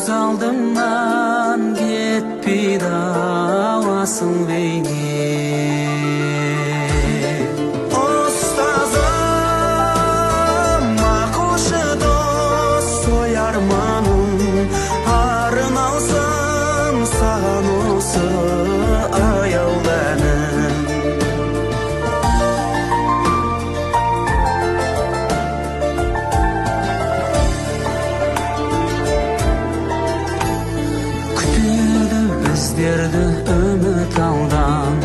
Көз алдымнан кетпейді ау асыл бейне. Ұстазым, ақылшы дос, ой арманым арналсын саған осы аяулы әнім. Күтеді біздерді үміт алдан,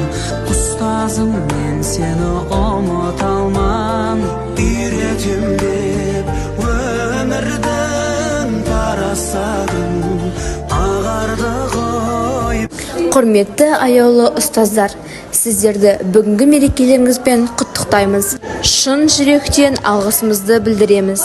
ұстазым, мен сені ұмыта алман. Үйретем деп өмірдің парасатын ағарды ғой. Құрметті аяулы ұстаздар, сіздерді бүгінгі мерекелеріңізбен құттықтаймыз. Шын жүректен алғысымызды білдіреміз.